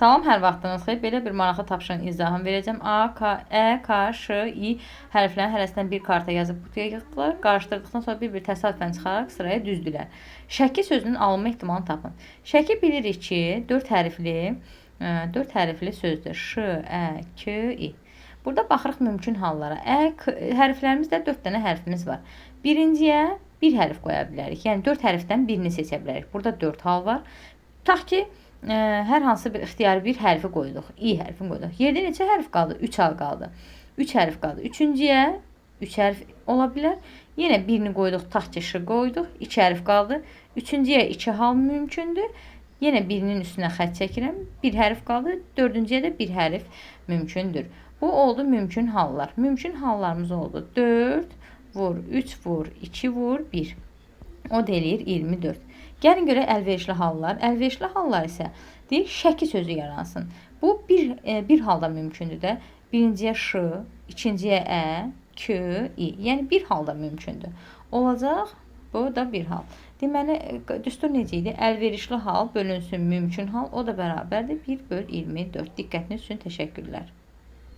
Salam, hər vaxtınız xeyir. Belə bir maraqlı tapşırığın izahını verəcəm. A, K, E, K, Ş, I hərflərinin hərəsindən bir karta yazıb qutuya yığdılar. Qarışdırdıqdan sonra bir-bir təsadüfən çıxaraq sıraya düzdülər. Şəki sözünün alınma ehtimalını tapın. Şəki bilirik ki, 4 hərfli, 4 hərfli sözdür. Ş, Ə, K, I. Burada baxırıq mümkün hallara. Ə, K hərflərimizdə 4 dənə hərfimiz var. Birinciyə bir hərf qoya bilərik. Yəni 4 hərfdən birini seçə bilərik. Burada 4 hal var. Tutaq ki, hər hansı bir ixtiyari bir hərfi qoyduq. İ hərfini qoyduq. Yerdə neçə hərf qaldı? 3 hal qaldı. 3 hərf qaldı. Üçüncüyə 3 hərf ola bilər. Yenə birini qoyduq, tutaq ki, Ş qoyduq. 2 hərf qaldı. Üçüncüyə 2 hal mümkündür. Yenə birinin üstünə xətt çəkirəm. Bir hərf qaldı. Dördüncüyə də bir hərf mümkündür. Bu oldu mümkün hallar. Mümkün hallarımız oldu. 4 vur, 3 vur, 2 vur, 1. O da eləyir 24. Gəlin görək əlverişli hallar. Əlverişli hallar isə deyir şəki sözü yaransın. Bu bir halda mümkündür də. Birinciyə Ş, ikinciyə Ə, K, I. Yəni bir halda mümkündür. Olacaq bu da bir hal. Deməli, düstur necə idi? Əlverişli hal bölünsün mümkün hal. O da bərabərdir 1 böl 24. Diqqətiniz üçün təşəkkürlər.